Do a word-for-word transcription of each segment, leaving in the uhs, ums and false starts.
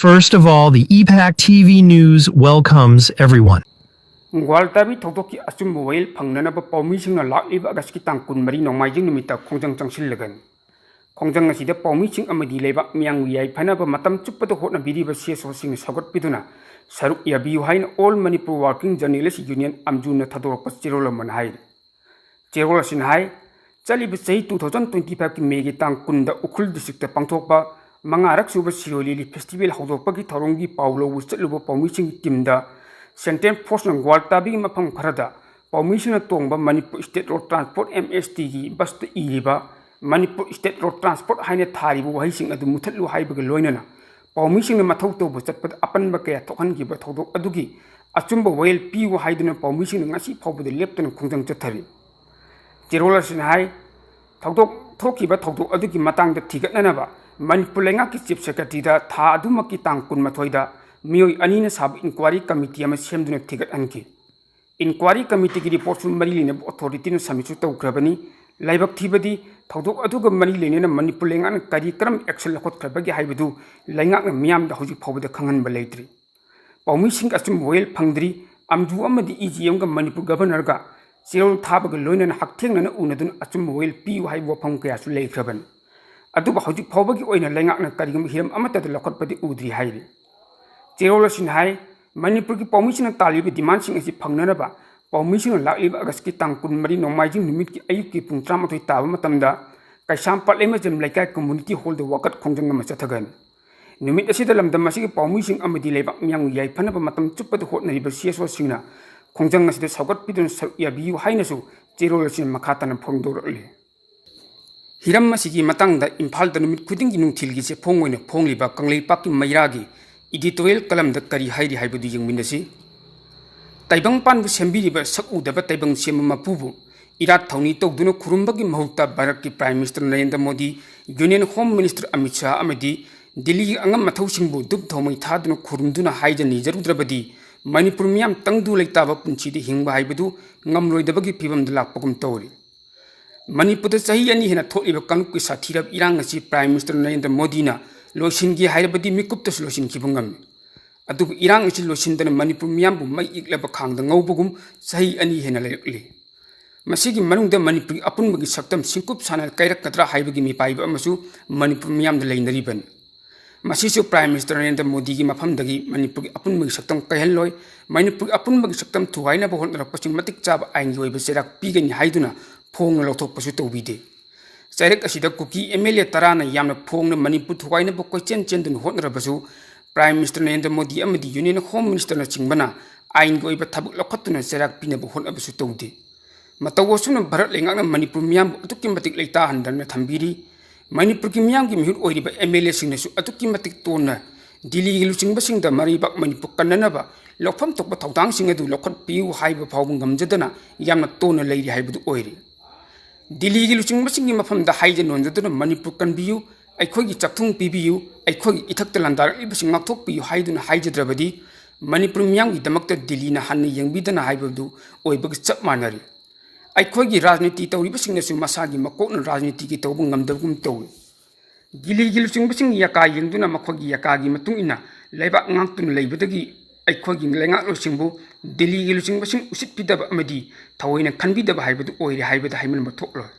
First of all, the E PAC T V News welcomes everyone. ꯒ꯭ꯋꯥꯜꯇꯥꯕꯤ ꯊꯧꯗꯣꯛꯀꯤ ꯑꯆꯨꯝꯕ ꯋꯥꯌꯦꯜ ꯐꯪꯅꯅꯕ ꯄꯥꯎꯃꯤꯁꯤꯡꯅ ꯂꯥꯛꯂꯤꯕ ꯑꯥꯒꯁꯀꯤ ꯇꯥꯡ ꯀꯨꯟꯃꯔꯤ ꯅꯣꯡꯃꯥꯏꯖꯤꯡ ꯅꯨꯃꯤꯠꯇ ꯈꯣꯡꯖꯪ ꯆꯪꯁꯤꯜꯂꯒꯅꯤ꯫ ꯈꯣꯡꯖꯪ ꯑꯁꯤꯗ ꯄꯥꯎꯃꯤꯁꯤꯡ ꯑꯃꯗꯤ ꯂꯩꯕꯥꯛ ꯃꯤꯌꯥꯝꯒꯤ ꯌꯥꯏꯐꯅꯕ ꯃꯇꯝ ꯆꯨꯞꯄꯗ ꯍꯣꯠꯅꯕꯤꯔꯤꯕ ꯁꯤ ꯑꯦꯁ ꯑꯣꯁꯤꯡꯅ ꯁꯧꯒꯠꯄꯤꯗꯨꯅ ꯁꯔꯨꯛ ꯌꯥꯕꯤꯌꯨ ꯍꯥꯏꯅ All Manipur Working Journalist Union, ꯑꯝꯖꯨꯅ ꯊꯥꯗꯣꯔꯛꯄ ꯆꯦꯔꯣꯜ ꯑꯃꯅ ꯍꯥꯏꯔꯤ꯫ ꯆꯦꯔꯣꯜ ꯑꯁꯤꯅ ꯍꯥꯏ, ꯆꯠꯂꯤꯕ ꯆꯍꯤ two thousand twenty five ꯀꯤ ꯃꯦꯒꯤ ꯇꯥꯡ ꯀꯨꯟꯗ ꯎꯈ꯭ꯔꯨꯜ ꯗꯤꯁꯇ꯭ꯔꯤꯛꯇ ꯄꯥꯡꯊꯣꯛꯄ ꯃꯉꯥꯔꯛ ꯁꯨꯕ ꯁꯤꯔꯣꯏ ꯂꯤꯂꯤ ꯐꯦꯁꯇꯤꯚꯦꯜ ꯍꯧꯗꯣꯛꯄꯒꯤ ꯊꯧꯔꯝꯒꯤ ꯄꯥꯎ ꯂꯧꯕ ꯆꯠꯂꯨꯕ ꯄꯥꯎꯃꯤꯁꯤꯡꯒꯤ ꯇꯤꯝꯗ ꯁꯦꯟꯇ꯭ꯔꯦꯜ ꯐꯣꯔꯁꯅ ꯒ꯭ꯋꯥꯜꯇꯥꯕꯤꯒꯤ ꯃꯐꯝ ꯈꯔꯗ ꯄꯥꯎꯃꯤꯁꯤꯡꯅ ꯇꯣꯡꯕ Manipur state road transport, M S T ꯒꯤ ꯕꯁꯇ ꯏꯔꯤꯕ "ꯃꯅꯤꯄꯨꯔ ꯁ꯭ꯇꯦꯠ ꯔꯣꯗ ꯇ꯭ꯔꯥꯟꯁꯄꯣꯔꯠ" ꯍꯥꯏꯅ ꯊꯥꯔꯤꯕ ꯋꯥꯍꯩꯁꯤꯡ ꯑꯗꯨ ꯃꯨꯊꯠꯂꯨ ꯍꯥꯏꯕꯒ ꯂꯣꯏꯅꯅ ꯄꯥꯎꯃꯤꯁꯤꯡꯅ ꯃꯊꯧ ꯇꯧꯕ ꯆꯠꯄꯗ ꯑꯄꯟꯕ ꯀꯌꯥ ꯊꯣꯛꯍꯟꯈꯤꯕ ꯊꯧꯗꯣꯛ ꯑꯗꯨꯒꯤ ꯑꯆꯨꯝꯕ ꯋꯥꯌꯦꯜ ꯄꯤꯌꯨ ꯍꯥꯏꯗꯨꯅ ꯄꯥꯎꯃꯤꯁꯤꯡꯅ ꯉꯁꯤ ꯐꯥꯎꯕꯗ ꯂꯦꯞꯇꯅ ꯈꯣꯡꯖꯪ ꯆꯠꯊꯔꯤ꯫ ꯆꯦꯔꯣꯜ ꯑꯁꯤꯅ ꯍꯥꯏ, ꯊꯧꯗꯣꯛ ꯊꯣꯛꯈꯤꯕ ꯊꯧꯗꯣꯛ ꯑꯗꯨꯒꯤ ꯃꯇꯥꯡꯗ ꯊꯤꯒꯠꯅꯅꯕ ꯃꯅꯤꯄꯨꯔ ꯂꯩꯉꯥꯛꯀꯤ ꯆꯤꯐ ꯁꯦꯀ꯭ꯔꯦꯇꯔꯤꯗ ꯊꯥ ꯑꯗꯨꯃꯛꯀꯤ ꯇꯥꯡ ꯀꯨꯟꯃꯥꯊꯣꯏꯗ ꯃꯤꯑꯣꯏ ꯑꯅꯤꯅ ꯁꯥꯕ ꯏꯟꯀ꯭ꯋꯥꯔꯤ ꯀꯃꯤꯇꯤ ꯑꯃ ꯁꯦꯝꯗꯨꯅ ꯊꯤꯒꯠꯍꯟꯈꯤ꯫ ꯏꯟꯀ꯭ꯋꯥꯔꯤ ꯀꯃꯤꯇꯤꯒꯤ ꯔꯤꯄꯣꯔꯠꯁꯨ ꯃꯔꯤ ꯂꯩꯅꯕ ꯑꯣꯊꯣꯔꯤꯇꯤꯅ ꯁꯕꯃꯤꯠꯁꯨ ꯇꯧꯈ꯭ꯔꯕꯅꯤ꯫ ꯂꯥꯏꯕꯛ ꯊꯤꯕꯗꯤ, ꯊꯧꯗꯣꯛ ꯑꯗꯨꯒ ꯃꯔꯤ ꯂꯩꯅꯅ ꯃꯅꯤꯄꯨꯔ ꯂꯩꯉꯥꯛꯅ ꯀꯔꯤ ꯀꯔꯝꯕ ꯑꯦꯛꯁꯟ ꯂꯧꯈꯠꯈ꯭ꯔꯕꯒꯦ ꯍꯥꯏꯕꯗꯨ ꯂꯩꯉꯥꯛꯅ ꯃꯤꯌꯥꯝꯗ ꯍꯧꯖꯤꯛ ꯐꯥꯎꯕꯗ ꯈꯪꯍꯟꯕ ꯂꯩꯇ꯭ꯔꯤ꯫ ꯄꯥꯎꯃꯤꯁꯤꯡꯒꯤ ꯑꯆꯨꯝꯕ ꯋꯥꯌꯦꯜ ꯐꯪꯗ꯭ꯔꯤ꯫ ꯑꯝꯖꯨ ꯑꯃꯗꯤ ꯏꯖꯤꯑꯦꯝꯒ ꯃꯅꯤꯄꯨꯔ ꯒꯚꯔꯅꯔꯒ ꯆꯦꯔꯣꯜ ꯊꯥꯕꯒ ꯂꯣꯏꯅꯅ ꯍꯛꯊꯦꯡꯅꯅ ꯎꯅꯗꯨꯅ ꯑꯆꯨꯝꯕ ꯋꯥꯌꯦꯜ ꯄꯤꯌꯨ ꯍꯥꯏꯕ ꯋꯥꯐꯝ ꯀꯌꯥꯁꯨ ꯂꯩꯈ꯭ꯔꯕꯅꯤ꯫ ꯑꯗꯨꯕꯨ ꯍꯧꯖꯤꯛ ꯐꯥꯎꯕꯒꯤ ꯑꯣꯏꯅ ꯂꯩꯉꯥꯛꯅ ꯀꯔꯤꯒꯨꯝꯕ ꯍꯤꯔꯝ ꯑꯃꯠꯇꯗ ꯂꯧꯈꯠꯄꯗꯤ ꯎꯗ꯭ꯔꯤ ꯍꯥꯏꯔꯤ꯫ ꯆꯦꯔꯣꯜ ꯑꯁꯤꯅ ꯍꯥꯏ, ꯃꯅꯤꯄꯨꯔꯒꯤ ꯄꯥꯎꯃꯤꯁꯤꯡꯅ ꯇꯥꯜꯂꯤꯕ ꯗꯤꯃꯥꯟꯁꯤꯡ ꯑꯁꯤ ꯐꯪꯅꯅꯕ ꯄꯥꯎꯃꯤꯁꯤꯡꯅ ꯂꯥꯛꯂꯤꯕ ꯑꯥꯒꯁꯀꯤ ꯇꯥꯡ ꯀꯨꯟꯃꯔꯤ ꯅꯣꯡꯃꯥꯏꯖꯤꯡ ꯅꯨꯃꯤꯠꯀꯤ ꯑꯌꯨꯛꯀꯤ ꯄꯨꯡ ꯇꯔꯥꯃꯥꯊꯣꯏ ꯇꯥꯕ ꯃꯇꯝꯗ ꯀꯩꯁꯥꯝꯄꯥꯠ ꯂꯩꯃꯖꯝ ꯂꯩꯀꯥꯏ ꯀꯝꯃ꯭ꯌꯨꯅꯤꯇꯤ ꯍꯣꯜꯗ ꯋꯥꯀꯠ ꯈꯣꯡꯖꯪ ꯑꯃ ꯆꯠꯊꯒꯅꯤ꯫ ꯅꯨꯃꯤꯠ ꯑꯁꯤꯗ ꯂꯝꯗꯝ ꯑꯁꯤꯒꯤ ꯄꯥꯎꯃꯤꯁꯤꯡ ꯑꯃꯗꯤ ꯂꯩꯕꯥꯛ ꯃꯤꯌꯥꯝꯒꯤ ꯌꯥꯏꯐꯅꯕ ꯃꯇꯝ ꯆꯨꯞꯄꯗ ꯍꯣꯠꯅꯔꯤꯕ ꯁꯤ ꯑꯦꯁ ꯑꯣꯁꯤꯡꯅ ꯈꯣꯡꯖꯪ ꯑꯁꯤꯗ ꯁꯧꯒꯠꯄꯤꯗꯨꯅ ꯁꯔꯨꯛ ꯌꯥꯕꯤꯌꯨ ꯍꯥꯏꯅꯁꯨ ꯆꯦꯔꯣꯜ ꯑꯁꯤꯅ ꯃꯈꯥ ꯇꯥꯅ ꯐꯣꯡꯗꯣꯔꯛꯂꯤ꯫ ꯍꯤꯔꯝ ꯑꯁꯤꯒꯤ ꯃꯇꯥꯡꯗ ꯏꯝꯐꯥꯜꯗ ꯅꯨꯃꯤꯠ ꯈꯨꯗꯤꯡꯒꯤ ꯅꯨꯡꯊꯤꯜꯒꯤ ꯆꯦꯐꯣꯡ ꯑꯣꯏꯅ ꯐꯣꯡꯂꯤꯕ ꯀꯪꯂꯩꯄꯥꯛꯀꯤ ꯃꯩꯔꯥꯒꯤ ꯏꯗꯤꯇꯣꯔꯤꯌꯦꯜ ꯀꯂꯝꯗ ꯀꯔꯤ ꯍꯥꯏꯔꯤ ꯍꯥꯏꯕꯗꯨ ꯌꯦꯡꯃꯤꯟꯅꯁꯤ꯫ ꯇꯥꯏꯕꯪ ꯄꯥꯟꯕ ꯁꯦꯝꯕꯤꯔꯤꯕ ꯁꯛ ꯎꯗꯕ ꯇꯥꯏꯕꯪ ꯁꯦꯝꯕ ꯃꯄꯨꯕꯨ ꯏꯔꯥꯠ ꯊꯧꯅꯤ ꯇꯧꯗꯨꯅ ꯈꯨꯔꯨꯝꯕꯒꯤ ꯃꯍꯨꯠꯇ ꯚꯥꯔꯠꯀꯤ prime minister Narendra Modi, union home minister Amit Shah ꯑꯃꯗꯤ ꯗꯤꯜꯂꯤꯒꯤ ꯑꯉꯝ ꯑꯊꯧꯁꯤꯡꯕꯨ ꯙꯨꯞ ꯊꯥꯎꯃꯩ ꯊꯥꯗꯨꯅ ꯈꯨꯔꯨꯝꯗꯨꯅ ꯍꯥꯏꯖ ꯅꯤꯖꯔꯨꯗ꯭ꯔꯕꯗꯤ ꯃꯅꯤꯄꯨꯔ ꯃꯤꯌꯥꯝ ꯇꯪꯗꯨ ꯂꯩꯇꯥꯕ ꯄꯨꯟꯁꯤꯗ ꯍꯤꯡꯕ ꯍꯥꯏꯕꯗꯨ ꯉꯝꯂꯣꯏꯗꯕꯒꯤ ꯐꯤꯕꯝꯗ ꯂꯥꯛꯄꯒꯨꯝ ꯇꯧꯔꯤ꯫ ꯃꯅꯤꯄꯨꯔꯗ ꯆꯍꯤ ꯑꯅꯤ ꯍꯦꯟꯅ ꯊꯣꯛꯂꯤꯕ ꯀꯥꯡꯂꯨꯞꯀꯤ ꯁꯥꯊꯤꯔꯕ ꯏꯔꯥꯡ ꯑꯁꯤ ꯄ꯭ꯔꯥꯏꯝ ꯃꯤꯅꯤꯁꯇꯔ ꯅꯔꯦꯟꯗ꯭ꯔ ꯃꯣꯗꯤꯅ ꯂꯣꯏꯁꯤꯟꯒꯦ ꯍꯥꯏꯔꯕꯗꯤ ꯃꯤꯀꯨꯞꯇꯁꯨ ꯂꯣꯏꯁꯤꯟꯈꯤꯕ ꯉꯝꯃꯤ꯫ ꯑꯗꯨꯕꯨ ꯏꯔꯥꯡ ꯑꯁꯤ ꯂꯣꯏꯁꯤꯟꯗꯅ ꯃꯅꯤꯄꯨꯔ ꯃꯤꯌꯥꯝꯕꯨ ꯃꯩ ꯏꯛꯂꯕ ꯈꯥꯡꯗ ꯉꯧꯕꯒꯨꯝ ꯆꯍꯤ ꯑꯅꯤ ꯍꯦꯟꯅ ꯂꯩꯔꯛꯂꯤ꯫ ꯃꯁꯤꯒꯤ ꯃꯅꯨꯡꯗ ꯃꯅꯤꯄꯨꯔꯒꯤ ꯑꯄꯨꯟꯕꯒꯤ ꯁꯛꯇꯝ ꯁꯤꯡꯀꯨꯞ ꯁꯥꯟꯅ ꯀꯥꯏꯔꯛꯀꯗ꯭ꯔꯥ ꯍꯥꯏꯕꯒꯤ ꯃꯤꯄꯥꯏꯕ ꯑꯃꯁꯨ ꯃꯅꯤꯄꯨꯔ ꯃꯤꯌꯥꯝꯗ ꯂꯩꯅꯔꯤꯕꯅꯤ꯫ ꯃꯁꯤꯁꯨ Prime Minister ꯅꯔꯦꯟꯗ꯭ꯔ ꯃꯣꯗꯤꯒꯤ ꯃꯐꯝꯗꯒꯤ ꯃꯅꯤꯄꯨꯔꯒꯤ ꯑꯄꯨꯟꯕꯒꯤ ꯁꯛꯇꯝ ꯀꯥꯏꯍꯜꯂꯣꯏ꯫ ꯃꯅꯤꯄꯨꯔꯒꯤ ꯑꯄꯨꯟꯕꯒꯤ ꯁꯛꯇꯝ ꯊꯨꯒꯥꯏꯅꯕ ꯍꯣꯠꯅꯔꯛꯄꯁꯤꯡ ꯃꯇꯤꯛ ꯆꯥꯕ ꯑꯥꯏꯟꯒꯤ ꯑꯣꯏꯕ ꯆꯩꯔꯥꯛ ꯄꯤꯒꯅꯤ ꯍꯥꯏꯗꯨꯅ ꯐꯣꯡꯅ ꯂꯧꯊꯣꯛꯄꯁꯨ ꯇꯧꯕꯤꯗꯦ꯫ ꯆꯩꯔꯛ ꯑꯁꯤꯗ ꯀꯨꯀꯤ MLA ꯇꯔꯥꯅ ꯌꯥꯝꯅ ꯐꯣꯡꯅ ꯃꯅꯤꯄꯨꯔ ꯊꯨꯒꯥꯏꯅꯕ ꯀꯣꯏꯆꯦꯟ ꯆꯦꯟꯗꯨꯅ ꯍꯣꯠꯅꯔꯕꯁꯨ Prime Minister ꯅꯔꯦꯟꯗ꯭ꯔ ꯃꯣꯗꯤ ꯑꯃꯗꯤ Union Home Minister ꯅꯆꯤꯡꯕꯅ ꯑꯥꯏꯟꯒꯤ ꯑꯣꯏꯕ ꯊꯕꯛ ꯂꯧꯈꯠꯇꯨꯅ ꯆꯩꯔꯥꯛ ꯄꯤꯅꯕ ꯍꯣꯠꯅꯕꯁꯨ ꯇꯧꯗꯦ꯫ ꯃꯇꯧ ꯑꯁꯨꯝꯅ ꯚꯥꯔꯠ ꯂꯩꯉꯥꯛꯅ ꯃꯅꯤꯄꯨꯔ ꯃꯤꯌꯥꯝꯕꯨ ꯑꯗꯨꯛꯀꯤ ꯃꯇꯤꯛ ꯂꯩꯇꯥꯍꯟꯗꯅ ꯊꯝꯕꯤꯔꯤ꯫ ꯃꯅꯤꯄꯨꯔꯒꯤ ꯃꯤꯌꯥꯝꯒꯤ ꯃꯤꯍꯨꯠ ꯑꯣꯏꯔꯤꯕ MLA ꯁꯤꯡꯅꯁꯨ ꯑꯗꯨꯛꯀꯤ ꯃꯇꯤꯛ ꯇꯣꯟꯅ ꯗꯤꯜꯂꯤꯒꯤ ꯂꯨꯆꯤꯡꯕꯁꯤꯡꯗ ꯃꯔꯩꯕꯥꯛ ꯃꯅꯤꯄꯨꯔ ꯀꯟꯅꯅꯕ ꯂꯧꯐꯝ ꯊꯣꯛꯄ ꯊꯧꯗꯥꯡꯁꯤꯡ ꯑꯗꯨ ꯂꯧꯈꯠꯄꯤꯌꯨ ꯍꯥꯏꯕ ꯐꯥꯎꯕ ꯉꯝꯖꯗꯅ ꯌꯥꯝꯅ ꯇꯣꯟꯅ ꯂꯩꯔꯤ ꯍꯥꯏꯕꯗꯨ ꯑꯣꯏꯔꯤ꯫ ꯗꯤꯜꯂꯤꯒꯤ ꯂꯨꯆꯤꯡꯕꯁꯤꯡꯒꯤ ꯃꯐꯝꯗ ꯍꯥꯏꯖ ꯅꯣꯟꯖꯗꯨꯅ ꯃꯅꯤꯄꯨꯔ ꯀꯟꯕꯤꯌꯨ, ꯑꯩꯈꯣꯏꯒꯤ ꯆꯥꯛꯊꯨꯡ ꯄꯤꯕꯤꯌꯨ, ꯑꯩꯈꯣꯏꯒꯤ ꯏꯊꯛꯇ ꯂꯥꯟꯗꯥꯔꯛꯂꯤꯕꯁꯤꯡ ꯉꯥꯛꯊꯣꯛꯄꯤꯌꯨ ꯍꯥꯏꯗꯨꯅ ꯍꯥꯏꯖꯗ꯭ꯔꯕꯗꯤ ꯃꯅꯤꯄꯨꯔ ꯃꯤꯌꯥꯝꯒꯤꯗꯃꯛꯇ ꯗꯤꯜꯂꯤꯅ ꯍꯟꯅ ꯌꯦꯡꯕꯤꯗꯅ ꯍꯥꯏꯕꯗꯨ ꯑꯣꯏꯕꯒ ꯆꯞ ꯃꯥꯟꯅꯔꯤ꯫ ꯑꯩꯈꯣꯏꯒꯤ ꯔꯥꯖꯅꯤꯇꯤ ꯇꯧꯔꯤꯕꯁꯤꯡꯅꯁꯨ ꯃꯁꯥꯒꯤ ꯃꯀꯣꯛꯅ ꯔꯥꯖꯅꯤꯇꯤꯒꯤ ꯇꯧꯕ ꯉꯝꯗꯕꯒꯨꯝ ꯇꯧꯏ꯫ ꯗꯤꯜꯂꯤꯒꯤ ꯂꯨꯆꯤꯡꯕꯁꯤꯡ ꯌꯥꯀꯥ ꯌꯦꯡꯗꯨꯅ ꯃꯈꯣꯏꯒꯤ ꯌꯥꯀꯥꯒꯤ ꯃꯇꯨꯡ ꯏꯟꯅ ꯂꯩꯕꯥꯛ ꯉꯥꯛꯇꯨꯅ ꯂꯩꯕꯗꯒꯤ ꯑꯩꯈꯣꯏꯒꯤ ꯂꯩꯉꯥꯛꯂꯣꯏꯁꯤꯡꯕꯨ ꯗꯤꯜꯂꯤꯒꯤ ꯂꯨꯆꯤꯡꯕꯁꯤꯡ ꯎꯁꯤꯠꯄꯤꯗꯕ ꯑꯃꯗꯤ ꯊꯑꯣꯏꯅ ꯈꯟꯕꯤꯗꯕ ꯍꯥꯏꯕꯗꯨ ꯑꯣꯏꯔꯦ ꯍꯥꯏꯕꯗ ꯍꯥꯏꯃꯟꯕ ꯊꯣꯛꯂꯣꯏ꯫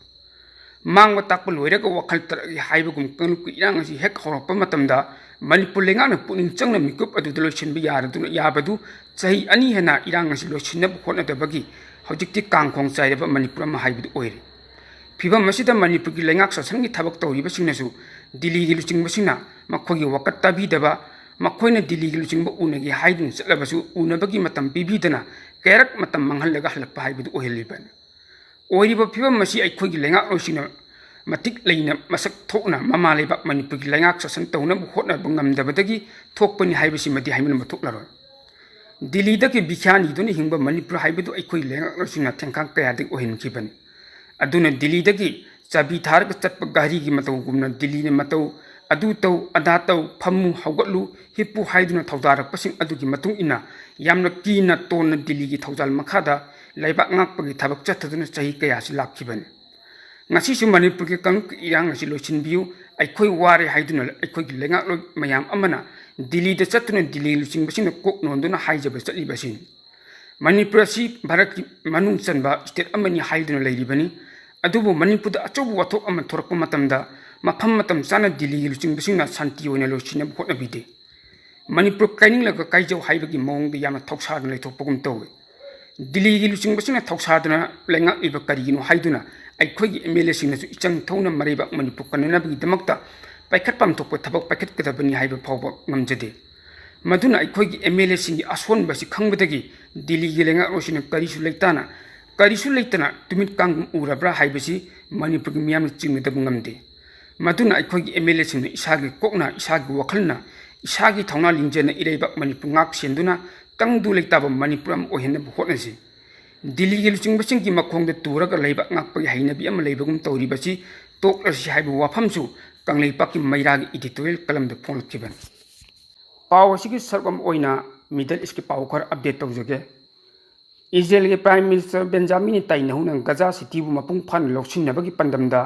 ꯃꯥꯡꯕ ꯇꯥꯛꯄ ꯂꯣꯏꯔꯒ ꯋꯥꯈꯜ ꯇꯥꯔꯛꯏ ꯍꯥꯏꯕꯒꯨꯝ ꯀꯥꯡꯂꯨꯞꯀꯤ ꯏꯔꯥꯡ ꯑꯁꯤ ꯍꯦꯛ ꯍꯧꯔꯛꯄ ꯃꯇꯝꯗ ꯃꯅꯤꯄꯨꯔ ꯂꯩꯉꯥꯛꯅ ꯄꯨꯛꯅꯤꯡ ꯆꯪꯅ ꯃꯤꯀꯨꯞ ꯑꯗꯨꯗ ꯂꯣꯏꯁꯤꯟꯕ ꯌꯥꯔꯗꯨꯅ, ꯌꯥꯕꯗꯨ ꯆꯍꯤ ꯑꯅꯤ ꯍꯦꯟꯅ ꯏꯔꯥꯡ ꯑꯁꯤ ꯂꯣꯏꯁꯤꯟꯅꯕ ꯍꯣꯠꯅꯗꯕꯒꯤ ꯍꯧꯖꯤꯛꯇꯤ ꯀꯥꯡꯈꯣꯡ ꯆꯥꯏꯔꯕ ꯃꯅꯤꯄꯨꯔ ꯑꯃ ꯍꯥꯏꯕꯗꯨ ꯑꯣꯏꯔꯦ꯫ ꯐꯤꯚꯝ ꯑꯁꯤꯗ ꯃꯅꯤꯄꯨꯔꯒꯤ ꯂꯩꯉꯥꯛ ꯁꯥꯁꯟꯒꯤ ꯊꯕꯛ ꯇꯧꯔꯤꯕꯁꯤꯡꯅꯁꯨ ꯗꯤꯜꯂꯤꯒꯤ ꯂꯨꯆꯤꯡꯕꯁꯤꯡꯅ ꯃꯈꯣꯏꯒꯤ ꯋꯥꯀꯠ ꯇꯥꯕꯤꯗꯕ, ꯃꯈꯣꯏꯅ ꯗꯤꯜꯂꯤꯒꯤ ꯂꯨꯆꯤꯡꯕ ꯎꯅꯒꯦ ꯍꯥꯏꯗꯨꯅ ꯆꯠꯂꯕꯁꯨ ꯎꯅꯕꯒꯤ ꯃꯇꯝ ꯄꯤꯕꯤꯗꯅ ꯀꯌꯥꯔꯛ ꯃꯇꯝ ꯃꯥꯡꯍꯜꯂꯒ ꯍꯜꯂꯛꯄ ꯍꯥꯏꯕꯗꯨ ꯑꯣꯏꯍꯜꯂꯤꯕꯅꯤ꯫ ꯑꯣꯏꯔꯤꯕ ꯐꯤꯚꯝ ꯑꯁꯤ ꯑꯩꯈꯣꯏꯒꯤ ꯂꯩꯉꯥꯛꯂꯣꯏꯁꯤꯡꯅ ꯃꯇꯤꯛ ꯂꯩꯅ ꯃꯁꯛ ꯊꯣꯛꯅ ꯃꯃꯥ ꯂꯩꯕꯥꯛ ꯃꯅꯤꯄꯨꯔꯒꯤ ꯂꯩꯉꯥꯛ ꯁꯥꯁꯟ ꯇꯧꯅꯕ ꯍꯣꯠꯅꯕ ꯉꯝꯗꯕꯗꯒꯤ ꯊꯣꯛꯄꯅꯤ ꯍꯥꯏꯕꯁꯤꯃꯗꯤ ꯍꯥꯏꯃꯟꯕ ꯊꯣꯛꯂꯔꯣꯏ꯫ ꯗꯤꯜꯂꯤꯗꯒꯤ ꯚꯤꯈ꯭ꯌꯥ ꯅꯤꯗꯨꯅ ꯍꯤꯡꯕ ꯃꯅꯤꯄꯨꯔ ꯍꯥꯏꯕꯗꯨ ꯑꯩꯈꯣꯏ ꯂꯩꯉꯥꯛꯂꯣꯏꯁꯤꯡꯅ ꯊꯦꯡꯈꯥꯡ ꯀꯌꯥꯗꯒꯤ ꯑꯣꯏꯍꯟꯈꯤꯕꯅꯤ꯫ ꯑꯗꯨꯅ ꯗꯤꯜꯂꯤꯗꯒꯤ ꯆꯥꯕꯤ ꯊꯥꯔꯒ ꯆꯠꯄ ꯒꯥꯔꯤꯒꯤ ꯃꯇꯧꯒꯨꯝꯅ ꯗꯤꯜꯂꯤꯅ ꯃꯇꯧ ꯑꯗꯨ ꯇꯧ, ꯑꯗꯥ ꯇꯧ, ꯐꯝꯃꯨ, ꯍꯧꯒꯠꯂꯨ, ꯍꯤꯞꯄꯨ ꯍꯥꯏꯗꯨꯅ ꯊꯧꯗꯥꯔꯛꯄꯁꯤꯡ ꯑꯗꯨꯒꯤ ꯃꯇꯨꯡ ꯏꯟꯅ ꯌꯥꯝꯅ ꯀꯤꯅ ꯇꯣꯟꯅ ꯗꯤꯜꯂꯤꯒꯤ ꯊꯧꯖꯥꯜ ꯃꯈꯥꯗ ꯂꯩꯕꯥꯛ ꯉꯥꯛꯄꯒꯤ ꯊꯕꯛ ꯆꯠꯊꯗꯨꯅ ꯆꯍꯤ ꯀꯌꯥꯁꯤ ꯂꯥꯛꯈꯤꯕꯅꯤ꯫ ꯉꯁꯤꯁꯨ ꯃꯅꯤꯄꯨꯔꯒꯤ ꯀꯥꯡꯂꯨꯞꯀꯤ ꯏꯔꯥꯡ ꯑꯁꯤ ꯂꯣꯏꯁꯤꯟꯕꯤꯌꯨ, ꯑꯩꯈꯣꯏ ꯋꯥꯔꯦ ꯍꯥꯏꯗꯨꯅ ꯑꯩꯈꯣꯏꯒꯤ ꯂꯩꯉꯥꯛꯂꯣꯏ ꯃꯌꯥꯝ ꯑꯃꯅ ꯗꯤꯜꯂꯤꯗ ꯆꯠꯇꯨꯅ ꯗꯤꯜꯂꯤꯒꯤ ꯂꯨꯆꯤꯡꯕꯁꯤꯡꯅ ꯀꯣꯛ ꯅꯣꯟꯗꯨꯅ ꯍꯥꯏꯖꯕ ꯆꯠꯂꯤꯕ ꯑꯁꯤꯅꯤ꯫ ꯃꯅꯤꯄꯨꯔ ꯑꯁꯤ ꯚꯥꯔꯠꯀꯤ ꯃꯅꯨꯡ ꯆꯟꯕ state ꯑꯃꯅꯤ ꯍꯥꯏꯗꯨꯅ ꯂꯩꯔꯤꯕꯅꯤ꯫ ꯑꯗꯨꯕꯨ ꯃꯅꯤꯄꯨꯔꯗ ꯑꯆꯧꯕ ꯋꯥꯊꯣꯛ ꯑꯃ ꯊꯣꯔꯛꯄ ꯃꯇꯝꯗ ꯃꯐꯝ ꯃꯇꯝ ꯆꯥꯅ ꯗꯤꯜꯂꯤꯒꯤ ꯂꯨꯆꯤꯡꯕꯁꯤꯡꯅ ꯁꯥꯟꯇꯤ ꯑꯣꯏꯅ ꯂꯣꯏꯁꯤꯟꯅꯕ ꯍꯣꯠꯅꯕꯤꯗꯦ꯫ ꯃꯅꯤꯄꯨꯔ ꯀꯥꯏꯅꯤꯡꯂꯒ ꯀꯥꯏꯖꯧ ꯍꯥꯏꯕꯒꯤ ꯃꯑꯣꯡꯗ ꯌꯥꯝꯅ ꯊꯧꯁꯥꯗꯅ ꯂꯩꯊꯣꯛꯄꯒꯨꯝ ꯇꯧꯏ꯫ ꯗꯤꯜꯂꯤꯒꯤ ꯂꯨꯆꯤꯡꯕꯁꯤꯡꯅ ꯊꯧꯁꯥꯗꯅ ꯂꯩꯉꯥꯛꯂꯤꯕ ꯀꯔꯤꯒꯤꯅꯣ ꯍꯥꯏꯗꯨꯅ ꯑꯩꯈꯣꯏꯒꯤ MLAꯁꯤꯡꯅꯁꯨ ꯏꯆꯪ ꯊꯧꯅ ꯃꯔꯩꯕꯥꯛ ꯃꯅꯤꯄꯨꯔ ꯀꯟꯅꯅꯕꯒꯤꯗꯃꯛꯇ ꯄꯥꯏꯈꯠꯐꯝ ꯊꯣꯛꯄ ꯊꯕꯛ ꯄꯥꯏꯈꯠꯀꯗꯕꯅꯤ ꯍꯥꯏꯕ ꯐꯥꯎꯕ ꯉꯝꯖꯗꯦ꯫ ꯃꯗꯨꯅ ꯑꯩꯈꯣꯏꯒꯤ MLAꯁꯤꯡꯒꯤ ꯑꯁꯣꯟꯕ ꯑꯁꯤ ꯈꯪꯕꯗꯒꯤ ꯗꯤꯜꯂꯤꯒꯤ ꯂꯩꯉꯥꯛꯂꯣꯏꯁꯤꯡꯅ ꯀꯔꯤꯁꯨ ꯂꯩꯇꯥꯅ, ꯀꯔꯤꯁꯨ ꯂꯩꯇꯅ ꯇꯨꯃꯤꯠ ꯀꯥꯡꯒꯨꯝ ꯎꯔꯕ꯭ꯔꯥ ꯍꯥꯏꯕꯁꯤ ꯃꯅꯤꯄꯨꯔꯒꯤ ꯃꯤꯌꯥꯝꯅ ꯆꯤꯡꯅꯗꯕ ꯉꯝꯗꯦ꯫ ꯃꯗꯨꯅ ꯑꯩꯈꯣꯏꯒꯤ MLAꯁꯤꯡꯅ ꯏꯁꯥꯒꯤ ꯀꯣꯛꯅ, ꯏꯁꯥꯒꯤ ꯋꯥꯈꯜꯅ, ꯏꯁꯥꯒꯤ ꯊꯧꯅꯥ ꯂꯤꯡꯖꯦꯜꯅ ꯏꯔꯩꯕꯥꯛ ꯃꯅꯤꯄꯨꯔ ꯉꯥꯛ ꯁꯦꯟꯗꯨꯅ ꯇꯪꯗꯨ ꯂꯩꯇꯥꯕ ꯃꯅꯤꯄꯨꯔ ꯑꯃ ꯑꯣꯏꯍꯟꯅꯕ ꯍꯣꯠꯅꯁꯤ꯫ ꯗꯤꯜꯂꯤꯒꯤ ꯂꯨꯆꯤꯡꯕꯁꯤꯡꯒꯤ ꯃꯈꯣꯡꯗ ꯇꯨꯔꯒ ꯂꯩꯕꯥꯛ ꯉꯥꯛꯄꯒꯤ ꯍꯩꯅꯕꯤ ꯑꯃ ꯂꯩꯕꯒꯨꯝ ꯇꯧꯔꯤꯕꯁꯤ ꯇꯣꯛꯂꯁꯤ ꯍꯥꯏꯕ ꯋꯥꯐꯝꯁꯨ ꯀꯪꯂꯩꯄꯥꯛꯀꯤ ꯃꯩꯔꯥꯒꯤ editorial columnꯗ ꯐꯣꯡꯂꯛꯈꯤꯕꯅꯤ꯫ ꯄꯥꯎ ꯑꯁꯤꯒꯤ ꯁꯔꯨꯛ ꯑꯃ ꯑꯣꯏꯅ Middle Eastꯀꯤ ꯄꯥꯎ ꯈꯔ update ꯇꯧꯖꯒꯦ꯫ ꯏꯖꯔꯦꯜꯒꯤ Prime Minister Benjamin ꯅꯦꯇꯥꯟꯌꯥꯍꯨꯅ ꯒꯖꯥ ꯁꯤꯇꯤꯕꯨ ꯃꯄꯨꯡ ꯐꯥꯅ ꯂꯧꯁꯤꯟꯅꯕꯒꯤ ꯄꯥꯟꯗꯝꯗ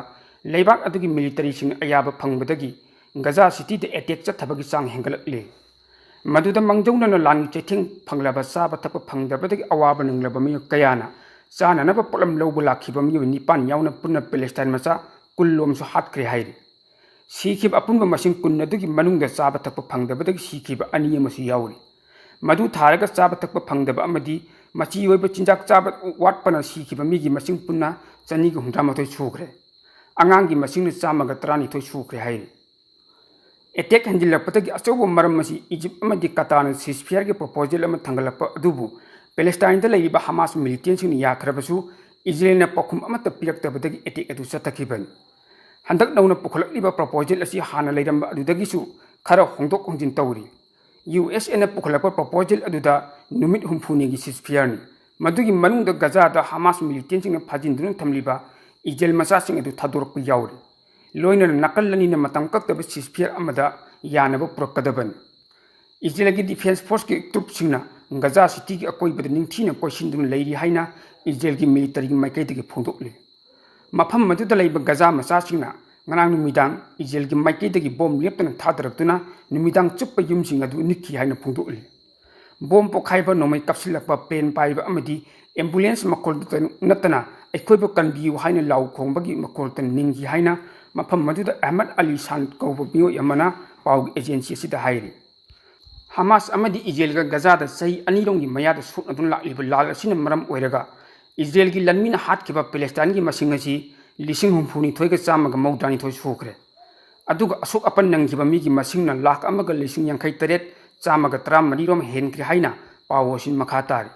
ꯂꯩꯕꯥꯛ ꯑꯗꯨꯒꯤ militaryꯁꯤꯡꯅ ꯑꯌꯥꯕ ꯐꯪꯕꯗꯒꯤ ꯒꯖꯥ ꯁꯤꯇꯤꯗ attack ꯆꯠꯊꯕꯒꯤ ꯆꯥꯡ ꯍꯦꯟꯒꯠꯂꯛꯂꯤ꯫ ꯃꯗꯨꯗ ꯃꯥꯡꯖꯧꯅꯅ ꯂꯥꯟꯒꯤ ꯆꯩꯊꯦꯡ ꯐꯪꯂꯕ, ꯆꯥꯕ ꯊꯛꯄ ꯐꯪꯗꯕꯗꯒꯤ ꯑꯋꯥꯕ ꯅꯪꯂꯕ ꯃꯤꯑꯣꯏ ꯀꯌꯥꯅ ꯆꯥꯅꯅꯕ ꯄꯣꯠꯂꯝ ꯂꯧꯕ ꯂꯥꯛꯈꯤꯕ ꯃꯤꯑꯣꯏ ꯅꯤꯄꯥꯟ ꯌꯥꯎꯅ ꯄꯨꯟꯅ Palestineꯃꯆꯥ ꯀꯨꯟ ꯂꯣꯝꯁꯨ ꯍꯥꯠꯈ꯭ꯔꯦ ꯍꯥꯏꯔꯤ꯫ ꯁꯤꯈꯤꯕ ꯑꯄꯨꯟꯕ ꯃꯁꯤꯡ ꯀꯨꯟ ꯑꯗꯨꯒꯤ ꯃꯅꯨꯡꯗ ꯆꯥꯕ ꯊꯛꯄ ꯐꯪꯗꯕꯗꯒꯤ ꯁꯤꯈꯤꯕ ꯑꯅꯤ ꯑꯃꯁꯨ ꯌꯥꯎꯔꯤ꯫ ꯃꯗꯨ ꯊꯥꯔꯒ ꯆꯥꯕ ꯊꯛꯄ ꯐꯪꯗꯕ ꯑꯃꯗꯤ ꯃꯆꯤ ꯑꯣꯏꯕ ꯆꯤꯟꯖꯥꯛ ꯆꯥꯕ ꯋꯥꯠꯄꯅ ꯁꯤꯈꯤꯕ ꯃꯤꯒꯤ ꯃꯁꯤꯡ ꯄꯨꯟꯅ ꯆꯅꯤꯒ ꯍꯨꯝꯗ꯭ꯔꯥ ꯃꯥꯊꯣꯏ ꯁꯨꯈ꯭ꯔꯦ꯫ ꯑꯉꯥꯡꯒꯤ ꯃꯁꯤꯡꯅ ꯆꯥꯝꯃꯒ ꯇꯔꯥꯅꯤꯊꯣꯏ ꯁꯨꯈ꯭ꯔꯦ ꯍꯥꯏꯔꯤ꯫ Attack ꯍꯦꯟꯖꯤꯜꯂꯛꯄꯗꯒꯤ ꯑꯆꯧꯕ ꯃꯔꯝ ꯑꯁꯤ Egypt ꯑꯃꯗꯤ Qatarꯅ ceasefireꯒꯤ proposal ꯑꯃ ꯊꯥꯡꯒꯠꯂꯛꯄ ꯑꯗꯨꯕꯨ Palestineꯗ ꯂꯩꯔꯤꯕ Hamas militantꯁꯤꯡꯅ ꯌꯥꯈ꯭ꯔꯕꯁꯨ ꯏꯖꯔꯦꯜꯅ ꯄꯥꯎꯈꯨꯝ ꯑꯃꯠꯇ ꯄꯤꯔꯛꯇꯕꯗꯒꯤ attack ꯑꯗꯨ ꯆꯠꯊꯈꯤꯕꯅꯤ꯫ ꯍꯟꯗꯛ ꯅꯧꯅ ꯄꯨꯈꯠꯂꯛꯂꯤꯕ proposal ꯑꯁꯤ ꯍꯥꯟꯅ ꯂꯩꯔꯝꯕ ꯑꯗꯨꯗꯒꯤꯁꯨ ꯈꯔ ꯍꯣꯡꯗꯣꯛ ꯍꯣꯡꯖꯤꯟ ꯇꯧꯔꯤ꯫ USAꯅ ꯄꯨꯈꯠꯂꯛꯄ proposal ꯑꯗꯨꯗ ꯅꯨꯃꯤꯠ ꯍꯨꯝꯐꯨꯅꯤꯒꯤ ceasefireꯅꯤ꯫ ꯃꯗꯨꯒꯤ ꯃꯅꯨꯡꯗ ꯒꯖꯥꯗ Hamas militantꯁꯤꯡꯅ ꯐꯥꯖꯤꯟꯗꯨꯅ ꯊꯝꯂꯤꯕ ꯏꯖꯔꯦꯜ ꯃꯆꯥꯁꯤꯡ ꯑꯗꯨ ꯊꯥꯗꯣꯔꯛꯄ ꯌꯥꯎꯔꯤ꯫ ꯂꯣꯏꯅꯅ ꯅꯥꯀꯜ ꯑꯅꯤꯅ ꯃꯇꯝ ꯀꯛꯇꯕ ceasefireꯑꯃꯗ ꯌꯥꯅꯕ ꯄꯨꯔꯛꯀꯗꯕꯅꯤ꯫ ꯏꯖꯔꯦꯜꯒꯤ defence forceꯀꯤ troopꯁꯤꯡꯅ ꯒꯖꯥ ꯁꯤꯇꯤꯒꯤ ꯑꯀꯣꯏꯕꯗ ꯅꯤꯡꯊꯤꯅ ꯀꯣꯏꯁꯤꯟꯗꯨꯅ ꯂꯩꯔꯤ ꯍꯥꯏꯅ ꯏꯖꯔꯦꯜꯒꯤ militaryꯒꯤ ꯃꯥꯏꯀꯩꯗꯒꯤ ꯐꯣꯡꯗꯣꯛꯂꯤ꯫ ꯃꯐꯝ ꯑꯗꯨꯗ ꯂꯩꯕ ꯒꯖꯥ ꯃꯆꯥꯁꯤꯡꯅ ꯉꯔꯥꯡ ꯅꯨꯃꯤꯗꯥꯡ ꯏꯖꯔꯦꯜꯒꯤ ꯃꯥꯏꯀꯩꯗꯒꯤ ꯕꯣꯝ ꯂꯦꯞꯇꯅ ꯊꯥꯗꯔꯛꯇꯨꯅ ꯅꯨꯃꯤꯗꯥꯡ ꯆꯨꯞꯄ ꯌꯨꯝꯁꯤꯡ ꯑꯗꯨ ꯅꯤꯛꯈꯤ ꯍꯥꯏꯅ ꯐꯣꯡꯗꯣꯛꯂꯤ꯫ ꯕꯣꯝ ꯄꯣꯈꯥꯏꯕ, ꯅꯣꯡꯃꯩ ꯀꯥꯞꯁꯤꯜꯂꯛꯄ, plane ꯄꯥꯏꯕ ꯑꯃꯗꯤ ambulance ꯃꯈꯣꯜꯗꯇ ꯅꯠꯇꯅ "ꯑꯩꯈꯣꯏꯕꯨ ꯀꯟꯕꯤꯌꯨ" ꯍꯥꯏꯅ ꯂꯥꯎ ꯈꯣꯡꯕꯒꯤ ꯃꯈꯣꯜꯇ ꯅꯤꯡꯈꯤ ꯍꯥꯏꯅ ꯃꯐꯝ ꯑꯗꯨꯗ ꯑꯍꯃꯗ ꯑꯂꯤ ꯁꯥꯟ ꯀꯧꯕ ꯃꯤꯑꯣꯏ ꯑꯃꯅ ꯄꯥꯎꯒꯤ agency ꯑꯁꯤꯗ ꯍꯥꯏꯔꯤ꯫ ꯍꯃꯥꯁ ꯑꯃꯗꯤ ꯏꯖꯔꯦꯜꯒ ꯒꯖꯥꯗ ꯆꯍꯤ ꯑꯅꯤꯔꯣꯝꯒꯤ ꯃꯌꯥꯗ ꯁꯣꯛꯅꯗꯨꯅ ꯂꯥꯛꯂꯤꯕ ꯂꯥꯟ ꯑꯁꯤꯅ ꯃꯔꯝ ꯑꯣꯏꯔꯒ ꯏꯖꯔꯦꯜꯒꯤ ꯂꯥꯟꯃꯤꯅ ꯍꯥꯠꯈꯤꯕ ꯄꯦꯂꯦꯁꯇꯥꯏꯟꯒꯤ ꯃꯁꯤꯡ ꯑꯁꯤ ꯂꯤꯁꯤꯡ ꯍꯨꯝꯐꯨꯅꯤꯊꯣꯏꯒ ꯆꯥꯝꯃꯒ ꯃꯧꯗ꯭ꯔꯥꯅꯤꯊꯣꯏ ꯁꯨꯈ꯭ꯔꯦ꯫ ꯑꯗꯨꯒ ꯑꯁꯣꯛ ꯑꯄꯟ ꯅꯪꯈꯤꯕ ꯃꯤꯒꯤ ꯃꯁꯤꯡꯅ ꯂꯥꯈ ꯑꯃꯒ ꯂꯤꯁꯤꯡ ꯌꯥꯡꯈꯩ ꯇꯔꯦꯠ ꯆꯥꯝꯃꯒ ꯇꯔꯥꯃꯔꯤꯔꯣꯝ ꯍꯦꯟꯈ꯭ꯔꯦ ꯍꯥꯏꯅ ꯄꯥꯎ ꯑꯁꯤꯅ ꯃꯈꯥ ꯇꯥꯔꯤ꯫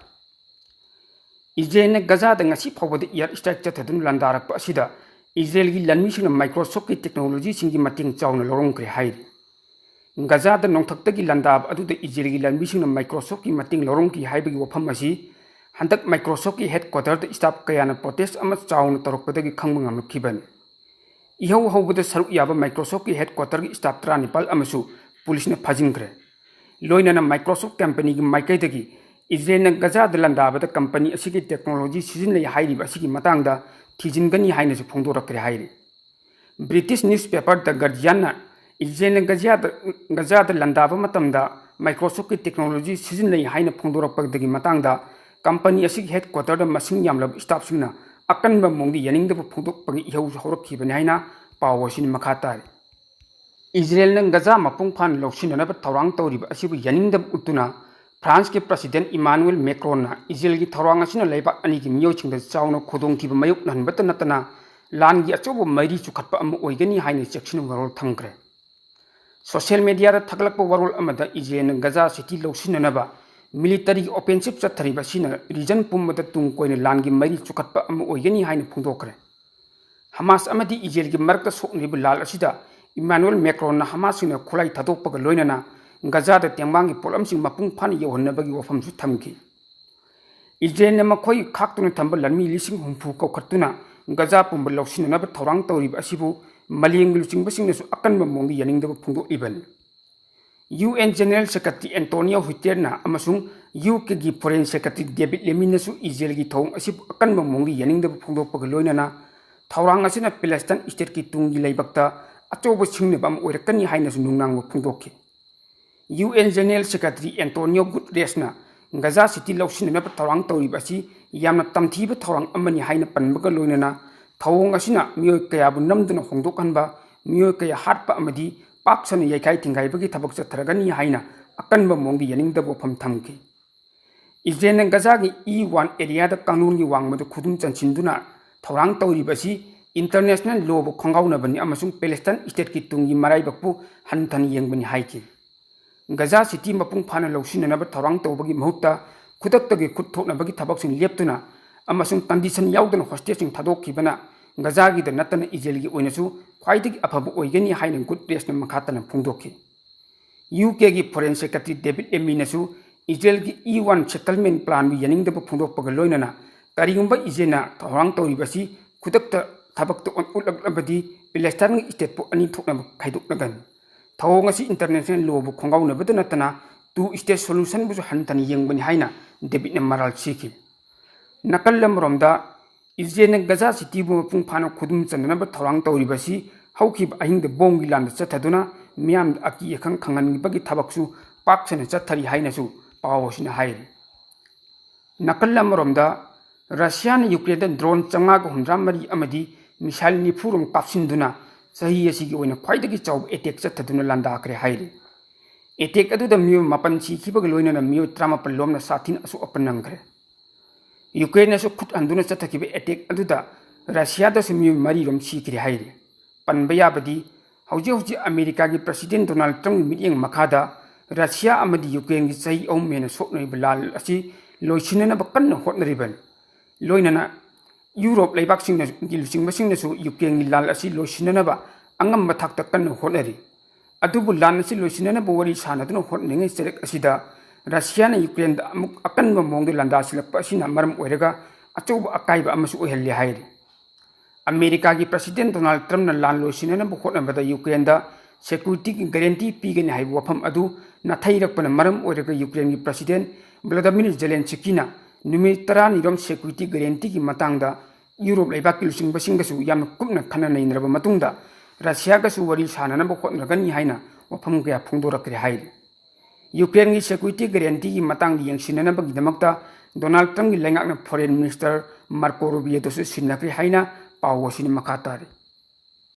ꯏꯖꯔꯦꯜꯅ ꯒꯖꯥꯗ ꯉꯁꯤ ꯐꯥꯎꯕꯗ air strike ꯆꯠꯊꯗꯨꯅ ꯂꯥꯟꯗꯥꯔꯛꯄ ꯑꯁꯤꯗ ꯏꯖꯔꯦꯜꯒꯤ ꯂꯥꯟꯃꯤꯁꯤꯡꯅ Microsoftꯀꯤ technologyꯁꯤꯡꯒꯤ ꯃꯇꯦꯡ ꯆꯥꯎꯅ ꯂꯧꯔꯝꯈ꯭ꯔꯦ ꯍꯥꯏꯔꯤ꯫ ꯒꯖꯥꯗ ꯅꯣꯡꯊꯛꯇꯒꯤ ꯂꯥꯟꯗꯥꯕ ꯑꯗꯨꯗ ꯏꯖꯔꯦꯜꯒꯤ ꯂꯥꯟꯃꯤꯁꯤꯡꯅ Microsoftꯀꯤ ꯃꯇꯦꯡ ꯂꯧꯔꯝꯈꯤ ꯍꯥꯏꯕꯒꯤ ꯋꯥꯐꯝ ꯑꯁꯤ ꯍꯟꯗꯛ Microsoftꯀꯤ headquarterꯗ staff ꯀꯌꯥꯅ protest ꯑꯃ ꯆꯥꯎꯅ ꯇꯧꯔꯛꯄꯗꯒꯤ ꯈꯪꯕ ꯉꯝꯂꯛꯈꯤꯕꯅꯤ꯫ ꯏꯍꯧ ꯍꯧꯕꯗ ꯁꯔꯨꯛ ꯌꯥꯕ Microsoftꯀꯤ headquarterꯒꯤ staff ꯇꯔꯥꯅꯤꯄꯥꯜ ꯑꯃꯁꯨ ꯄꯨꯂꯤꯁꯅ ꯐꯥꯖꯤꯟꯈ꯭ꯔꯦ꯫ ꯂꯣꯏꯅꯅ Microsoft companyꯒꯤ ꯃꯥꯏꯀꯩꯗꯒꯤ ꯏꯖꯔꯦꯜꯅ ꯒꯖꯥꯗ ꯂꯥꯟꯗꯥꯕꯗ company ꯑꯁꯤꯒꯤ technology ꯁꯤꯖꯤꯟꯅꯩ ꯍꯥꯏꯔꯤꯕ ꯑꯁꯤꯒꯤ ꯃꯇꯥꯡꯗ ꯊꯤꯖꯤꯟꯒꯅꯤ ꯍꯥꯏꯅꯁꯨ ꯐꯣꯡꯗꯣꯔꯛꯈ꯭ꯔꯦ ꯍꯥꯏꯔꯤ꯫ British newspaper The Guardianꯅ ꯏꯖꯔꯦꯜꯅ ꯒꯖꯥꯗ, ꯒꯖꯥꯗ ꯂꯥꯟꯗꯥꯕ ꯃꯇꯝꯗ Microsoftꯀꯤ technology ꯁꯤꯖꯤꯟꯅꯩ ꯍꯥꯏꯅ ꯐꯣꯡꯗꯣꯔꯛꯄꯗꯒꯤ ꯃꯇꯥꯡꯗ company ꯑꯁꯤꯒꯤ headquarterꯗ ꯃꯁꯤꯡ ꯌꯥꯝꯂꯕ staffꯁꯤꯡꯅ ꯑꯀꯟꯕ ꯃꯑꯣꯡꯗ ꯌꯥꯅꯤꯡꯗꯕ ꯐꯣꯡꯗꯣꯛꯄꯒꯤ ꯏꯍꯧꯁꯨ ꯍꯧꯔꯛꯈꯤꯕꯅꯤ ꯍꯥꯏꯅ ꯄꯥꯎ ꯑꯁꯤꯅ ꯃꯈꯥ ꯇꯥꯔꯤ꯫ ꯏꯖꯔꯦꯜꯅ ꯒꯖꯥ ꯃꯄꯨꯡ ꯐꯥꯅ ꯂꯧꯁꯤꯟꯅꯅꯕ ꯊꯧꯔꯥꯡ ꯇꯧꯔꯤꯕ ꯑꯁꯤꯕꯨ ꯌꯥꯅꯤꯡꯗꯕ ꯎꯠꯇꯨꯅ Franceꯀꯤ President Emmanuel Macronꯅ ꯏꯖꯔꯦꯜꯒꯤ ꯊꯧꯔꯥꯡ ꯑꯁꯤꯅ ꯂꯩꯕꯥꯛ ꯑꯅꯤꯒꯤ ꯃꯤꯑꯣꯏꯁꯤꯡꯗ ꯆꯥꯎꯅ ꯈꯨꯗꯣꯡꯊꯤꯕ ꯃꯥꯌꯣꯛꯅꯍꯟꯕꯇ ꯅꯠꯇꯅ ꯂꯥꯟꯒꯤ ꯑꯆꯧꯕ ꯃꯩꯔꯤ ꯆꯨꯈꯠꯄ ꯑꯃ ꯑꯣꯏꯒꯅꯤ ꯍꯥꯏꯅ ꯆꯦꯛꯁꯤꯟꯕ ꯋꯥꯔꯣꯜ ꯊꯝꯈ꯭ꯔꯦ꯫ Social mediaꯗ ꯊꯥꯒꯠꯂꯛꯄ ꯋꯥꯔꯣꯜ ꯑꯃꯗ ꯏꯖꯔꯦꯜꯅ ꯒꯖꯥ city ꯂꯧꯁꯤꯟꯅꯅꯕ military offensive ꯆꯠꯊꯔꯤꯕ ꯑꯁꯤꯅ region ꯄꯨꯝꯕꯗ ꯇꯨꯡ ꯀꯣꯏꯅ ꯂꯥꯟꯒꯤ ꯃꯩꯔꯤ ꯆꯨꯈꯠꯄ ꯑꯃ ꯑꯣꯏꯒꯅꯤ ꯍꯥꯏꯅ ꯐꯣꯡꯗꯣꯛꯈ꯭ꯔꯦ꯫ ꯍꯃꯥꯁ ꯑꯃꯗꯤ ꯏꯖꯔꯦꯜꯒꯤ ꯃꯔꯛꯇ ꯁꯣꯛꯅꯔꯤꯕ ꯂꯥꯜ ꯑꯁꯤꯗ Emmanuel Macronꯅ ꯍꯃꯥꯁꯁꯤꯡꯅ ꯈꯨꯠꯂꯥꯏ ꯊꯥꯗꯣꯛꯄꯒ ꯂꯣꯏꯅꯅ ꯒꯖꯥꯗ ꯇꯦꯡꯕꯥꯡꯒꯤ ꯄꯣꯠꯂꯝꯁꯤꯡ ꯃꯄꯨꯡ ꯐꯥꯅ ꯌꯧꯍꯟꯅꯕꯒꯤ ꯋꯥꯐꯝꯁꯨ ꯊꯝꯈꯤ꯫ ꯏꯖꯔꯦꯜꯅ ꯃꯈꯣꯏ ꯈꯥꯛꯇꯨꯅ ꯊꯝꯕ ꯂꯥꯟꯃꯤ ꯂꯤꯁꯤꯡ ꯍꯨꯝꯐꯨ ꯀꯧꯈꯠꯇꯨꯅ ꯒꯖꯥ ꯄꯨꯝꯕ ꯂꯧꯁꯤꯟꯅꯅꯕ ꯊꯧꯔꯥꯡ ꯇꯧꯔꯤꯕ ꯑꯁꯤꯕꯨ ꯃꯥꯂꯦꯝꯒꯤ ꯂꯨꯆꯤꯡꯕꯁꯤꯡꯅꯁꯨ ꯑꯀꯟꯕ ꯃꯑꯣꯡꯗ ꯌꯥꯅꯤꯡꯗꯕ ꯐꯣꯡꯗꯣꯛꯂꯤꯕꯅꯤ꯫ UN General Secretary Antonio Guterresꯅ ꯑꯃꯁꯨꯡ UKꯒꯤ Foreign Secretary David Lamitꯅꯁꯨ ꯏꯖꯔꯦꯜꯒꯤ ꯊꯧꯑꯣꯡ ꯑꯁꯤꯕꯨ ꯑꯀꯟꯕ ꯃꯑꯣꯡꯗ ꯌꯥꯅꯤꯡꯗꯕ ꯐꯣꯡꯗꯣꯛꯄꯒ ꯂꯣꯏꯅꯅ ꯊꯧꯔꯥꯡ ꯑꯁꯤꯅ ꯄꯦꯂꯦꯁꯇꯥꯏꯟ ꯁ꯭ꯇꯦꯠꯀꯤ ꯇꯨꯡꯒꯤ ꯂꯩꯕꯛꯇ ꯑꯆꯧꯕ ꯁꯤꯡꯅꯕ ꯑꯃ ꯑꯣꯏꯔꯛꯀꯅꯤ ꯍꯥꯏꯅꯁꯨ ꯅꯨꯡꯅꯥꯡꯕ ꯐꯣꯡꯗꯣꯛꯈꯤ꯫ U N general secretary Antonio ꯒꯨꯇꯔꯦꯁꯅ ꯒꯖꯥ ꯁꯤꯇꯤ ꯂꯧꯁꯤꯟꯅꯅꯕ ꯊꯧꯔꯥꯡ ꯇꯧꯔꯤꯕ ꯑꯁꯤ ꯌꯥꯝꯅ ꯇꯝꯊꯤꯕ ꯊꯧꯔꯥꯡ ꯑꯃꯅꯤ ꯍꯥꯏꯅ ꯄꯟꯕꯒ ꯂꯣꯏꯅꯅ ꯊꯧꯑꯣꯡ ꯑꯁꯤꯅ ꯃꯤꯑꯣꯏ ꯀꯌꯥꯕꯨ ꯅꯝꯗꯨꯅ ꯍꯣꯡꯗꯣꯛꯍꯟꯕ, ꯃꯤꯑꯣꯏ ꯀꯌꯥ ꯍꯥꯠꯄ ꯑꯃꯗꯤ ꯄꯥꯛ ꯁꯟꯅ ꯌꯩꯈꯥꯏ ꯊꯤꯡꯒꯥꯏꯕꯒꯤ ꯊꯕꯛ ꯆꯠꯊꯔꯒꯅꯤ ꯍꯥꯏꯅ ꯑꯀꯟꯕ ꯃꯑꯣꯡꯗ ꯌꯥꯅꯤꯡꯗꯕ ꯋꯥꯐꯝ ꯊꯝꯈꯤ꯫ ꯏꯖꯔꯦꯜꯅ ꯒꯖꯥꯒꯤ ꯏ ꯋꯥꯟ ꯑꯦꯔꯤꯌꯥꯗ ꯀꯥꯡꯂꯣꯟꯒꯤ ꯋꯥꯡꯃꯗ ꯈꯨꯗꯨꯝ ꯆꯟꯁꯤꯟꯗꯨꯅ ꯊꯧꯔꯥꯡ ꯇꯧꯔꯤꯕ ꯑꯁꯤ ꯏꯟꯇꯔꯅꯦꯁꯅꯦꯜ ꯂꯣꯕꯨ ꯈꯣꯡꯒꯥꯎꯅꯕꯅꯤ ꯑꯃꯁꯨꯡ ꯄꯦꯂꯦꯁꯇꯥꯏꯟ ꯁ꯭ꯇꯦꯠꯀꯤ ꯇꯨꯡꯒꯤ ꯃꯔꯥꯏꯕꯛꯄꯨ ꯍꯟꯊꯅ ꯌꯦꯡꯕꯅꯤ ꯍꯥꯏꯈꯤ꯫ ꯒꯖꯥ ꯁꯤꯇꯤ ꯃꯄꯨꯡ ꯐꯥꯅ ꯂꯧꯁꯤꯟꯅꯅꯕ ꯊꯧꯔꯥꯡ ꯇꯧꯕꯒꯤ ꯃꯍꯨꯠꯇ ꯈꯨꯗꯛꯇꯒꯤ ꯈꯨꯠ ꯊꯣꯛꯅꯕꯒꯤ ꯊꯕꯛꯁꯤꯡ ꯂꯦꯞꯇꯨꯅ ꯑꯃꯁꯨꯡ ꯀꯟꯗꯤꯁꯟ ꯌꯥꯎꯗꯅ ꯍꯣꯁꯇꯦꯖꯁꯤꯡ ꯊꯥꯗꯣꯛꯈꯤꯕꯅ ꯒꯖꯥꯒꯤꯗ ꯅꯠꯇꯅ ꯏꯖꯔꯦꯜꯒꯤ ꯑꯣꯏꯅꯁꯨ ꯈ꯭ꯋꯥꯏꯗꯒꯤ ꯑꯐꯕ ꯑꯣꯏꯒꯅꯤ ꯍꯥꯏꯅ ꯒꯨꯇꯔꯦꯁꯅ ꯃꯈꯥ ꯇꯥꯅ ꯐꯣꯡꯗꯣꯛꯈꯤ꯫ U ꯀꯦꯒꯤ foreign secretary ꯗꯦꯕꯤꯗ ꯂꯦꯃꯤꯅꯁꯨ ꯏꯖꯔꯦꯜꯒꯤ E one settlement ꯄ꯭ꯂꯥꯟꯕꯨ ꯌꯥꯅꯤꯡꯗꯕ ꯐꯣꯡꯗꯣꯛꯄꯒ ꯂꯣꯏꯅꯅ ꯀꯔꯤꯒꯨꯝꯕ ꯏꯖꯔꯦꯜꯅ ꯊꯧꯔꯥꯡ ꯇꯧꯔꯤꯕ ꯑꯁꯤ ꯈꯨꯗꯛꯇ ꯊꯕꯛꯇ ꯑꯣꯟ-, ꯎꯠꯂꯛꯂꯕꯗꯤ ꯄꯦꯂꯦꯁꯇꯥꯏꯟꯒꯤ ꯁ꯭ꯇꯦꯠꯄꯨ ꯑꯅꯤ ꯊꯣꯛꯅꯕ ꯈꯥꯏꯗꯣꯛꯅꯒꯅꯤ꯫ ꯊꯧꯑꯣꯡ ꯑꯁꯤ ꯏꯟꯇꯔꯅꯦꯁꯅꯦꯜ ꯂꯣꯕꯨ ꯈꯣꯡꯒꯥꯎꯅꯕꯗ ꯅꯠꯇꯅ ꯇꯨ ꯁ꯭ꯇꯦꯠ ꯁꯣꯂꯨꯁꯟꯕꯨꯁꯨ ꯍꯟꯊꯅ ꯌꯦꯡꯕꯅꯤ ꯍꯥꯏꯅ ꯗꯦꯕꯤꯗꯅ ꯃꯔꯥꯜ ꯁꯤꯈꯤ꯫ ꯅꯥꯀꯜ ꯑꯃꯔꯣꯝꯗ ꯏꯖꯔꯦꯜꯅ ꯒꯖꯥ ꯁꯤꯇꯤꯕꯨ ꯃꯄꯨꯡ ꯐꯥꯅ ꯈꯨꯗꯨꯝ ꯆꯟꯅꯅꯕ ꯊꯧꯔꯥꯡ ꯇꯧꯔꯤꯕ ꯑꯁꯤ ꯍꯧꯈꯤꯕ ꯑꯍꯤꯡꯗ ꯕꯣꯝꯒꯤ ꯂꯥꯟꯗ ꯆꯠꯊꯗꯨꯅ ꯃꯤꯌꯥꯝꯗ ꯑꯀꯤ ꯑꯈꯪ ꯈꯪꯍꯟꯕꯒꯤ ꯊꯕꯛꯁꯨ ꯄꯥꯛ ꯁꯟꯅ ꯆꯠꯊꯔꯤ ꯍꯥꯏꯅꯁꯨ ꯄꯥꯎ ꯑꯁꯤꯅ ꯍꯥꯏꯔꯤ꯫ ꯅꯥꯀꯜ ꯑꯃꯔꯣꯝꯗ ꯔꯁꯤꯌꯥꯅ ꯌꯨꯀ꯭ꯔꯦꯟꯗ ꯗ꯭ꯔꯣꯟ ꯆꯥꯝꯃꯉꯥꯒ ꯍꯨꯝꯗ꯭ꯔꯥ ꯃꯔꯤ ꯑꯃꯗꯤ ꯃꯤꯁꯥꯏꯜ ꯅꯤꯐꯨ ꯔꯣꯝ ꯀꯥꯞꯁꯤꯟꯗꯨꯅ ꯆꯍꯤ ꯑꯁꯤꯒꯤ ꯑꯣꯏꯅ ꯈ꯭ꯋꯥꯏꯗꯒꯤ ꯆꯥꯎꯕ ꯑꯦꯇꯦꯛ ꯆꯠꯊꯗꯨꯅ ꯂꯥꯟꯗꯥꯈ꯭ꯔꯦ ꯍꯥꯏꯔꯤ꯫ ꯑꯦꯇꯦꯛ ꯑꯗꯨꯗ ꯃꯤꯑꯣꯏ ꯃꯥꯄꯟ ꯁꯤꯈꯤꯕꯒ ꯂꯣꯏꯅꯅ ꯃꯤꯑꯣꯏ ꯇꯔꯥꯃꯥꯄꯟ ꯂꯣꯝꯅ ꯁꯥꯊꯤꯅ ꯑꯁꯣꯛ ꯑꯄꯟ ꯅꯪꯈ꯭ꯔꯦ꯫ ꯌꯨꯀ꯭ꯔꯦꯟꯅꯁꯨ ꯈꯨꯠ ꯍꯟꯗꯨꯅ ꯆꯠꯊꯈꯤꯕ ꯑꯦꯇꯦꯛ ꯑꯗꯨꯗ ꯔꯁꯤꯌꯥꯗꯁꯨ ꯃꯤꯑꯣꯏ ꯃꯔꯤ ꯔꯣꯝ ꯁꯤꯈ꯭ꯔꯦ ꯍꯥꯏꯔꯤ꯫ ꯄꯟꯕ ꯌꯥꯕꯗꯤ ꯍꯧꯖꯤꯛ ꯍꯧꯖꯤꯛ ꯑꯃꯦꯔꯤꯀꯥꯒꯤ ꯄ꯭ꯔꯁꯤꯗꯦꯟ ꯗꯣꯅꯥꯜꯗ ꯇ꯭ꯔꯝꯞꯀꯤ ꯃꯤꯠꯌꯦꯡ ꯃꯈꯥꯗ ꯔꯁꯤꯌꯥ ꯑꯃꯗꯤ ꯌꯨꯀ꯭ꯔꯦꯟꯒꯤ ꯆꯍꯤ ꯑꯍꯨꯝ ꯍꯦꯟꯅ ꯁꯣꯛꯅꯔꯤꯕ ꯂꯥꯟ ꯑꯁꯤ ꯂꯣꯏꯁꯤꯟꯅꯅꯕ ꯀꯟꯅ ꯍꯣꯠꯅꯔꯤꯕꯅꯤ꯫ ꯂꯣꯏꯅꯅ ꯌꯨꯔꯣꯞ ꯂꯩꯕꯥꯛꯁꯤꯡꯅ, ꯒꯤ ꯂꯨꯆꯤꯡꯕꯁꯤꯡꯅꯁꯨ ꯌꯨꯀ꯭ꯔꯦꯟꯒꯤ ꯂꯥꯟ ꯑꯁꯤ ꯂꯣꯏꯁꯤꯟꯅꯅꯕ ꯑꯉꯝꯕ ꯊꯥꯛꯇ ꯀꯟꯅ ꯍꯣꯠꯅꯔꯤ꯫ ꯑꯗꯨꯕꯨ ꯂꯥꯟ ꯑꯁꯤ ꯂꯣꯏꯁꯤꯟꯅꯅꯕ ꯋꯥꯔꯤ ꯁꯥꯅꯗꯨꯅ ꯍꯣꯠꯅꯔꯤꯉꯩ ꯆꯔꯛ ꯑꯁꯤꯗ ꯔꯁꯤꯌꯥꯅ ꯌꯨꯀ꯭ꯔꯦꯟꯗ ꯑꯃꯨꯛ ꯑꯀꯟꯕ ꯃꯑꯣꯡꯗ ꯂꯥꯟꯗꯥꯁꯤꯜꯂꯛꯄ ꯑꯁꯤꯅ ꯃꯔꯝ ꯑꯣꯏꯔꯒ ꯑꯆꯧꯕ ꯑꯀꯥꯏꯕ ꯑꯃꯁꯨ ꯑꯣꯏꯍꯜꯂꯦ ꯍꯥꯏꯔꯤ꯫ ꯑꯃꯦꯔꯤꯀꯥꯒꯤ ꯄ꯭ꯔꯁꯤꯗꯦꯟ ꯗꯣꯅꯥꯜꯗ ꯇ꯭ꯔꯝꯞꯅ ꯂꯥꯟ ꯂꯣꯏꯁꯤꯟꯅꯅꯕ ꯍꯣꯠꯅꯕꯗ ꯌꯨꯀ꯭ꯔꯦꯟꯗ ꯁꯦꯀ꯭ꯌꯨꯔꯤꯇꯤꯒꯤ ꯒꯥꯔꯦꯟꯇꯤ ꯄꯤꯒꯅꯤ ꯍꯥꯏꯕ ꯋꯥꯐꯝ ꯑꯗꯨ ꯅꯥꯊꯩꯔꯛꯄꯅ ꯃꯔꯝ ꯑꯣꯏꯔꯒ ꯌꯨꯀ꯭ꯔꯦꯟꯒꯤ ꯄ꯭ꯔꯁꯤꯗꯦꯟ ꯚ꯭ꯂꯥꯗꯤꯃꯤꯔ ꯖꯦꯂꯦꯟꯁꯀꯤꯅ ꯅꯨꯃꯤꯠ ꯇꯔꯥꯅꯤ ꯔꯣꯝ ꯁꯦꯀ꯭ꯌꯨꯔꯤꯇꯤ ꯒꯥꯔꯦꯟꯇꯤꯒꯤ ꯃꯇꯥꯡꯗ ꯌꯨꯔꯣꯞ ꯂꯩꯕꯥꯛꯀꯤ ꯂꯨꯆꯤꯡꯕꯁꯤꯡꯒꯁꯨ ꯌꯥꯝꯅ ꯀꯨꯞꯅ ꯈꯟꯅ ꯅꯩꯅꯔꯕ ꯃꯇꯨꯡꯗ ꯔꯁꯤꯌꯥꯒꯁꯨ ꯋꯥꯔꯤ ꯁꯥꯅꯅꯕ ꯍꯣꯠꯅꯒꯅꯤ ꯍꯥꯏꯅ ꯋꯥꯐꯝ ꯀꯌꯥ ꯐꯣꯡꯗꯣꯔꯛꯈ꯭ꯔꯦ ꯍꯥꯏꯔꯤ꯫ ꯌꯨꯀ꯭ꯔꯦꯟꯒꯤ security guarantee ꯒꯤ ꯃꯇꯥꯡꯗ ꯌꯦꯡꯁꯤꯟꯅꯅꯕꯒꯤꯗꯃꯛꯇ ꯗꯣꯅꯥꯜꯗ ꯇ꯭ꯔꯝꯞꯀꯤ ꯂꯩꯉꯥꯛꯅ foreign minister ꯃꯥꯔꯀꯣ ꯔꯨꯕꯤꯌꯣꯗꯁꯨ ꯁꯤꯟꯅꯈ꯭ꯔꯦ ꯍꯥꯏꯅ ꯄꯥꯎ ꯑꯁꯤꯅ ꯃꯈꯥ ꯇꯥꯔꯤ꯫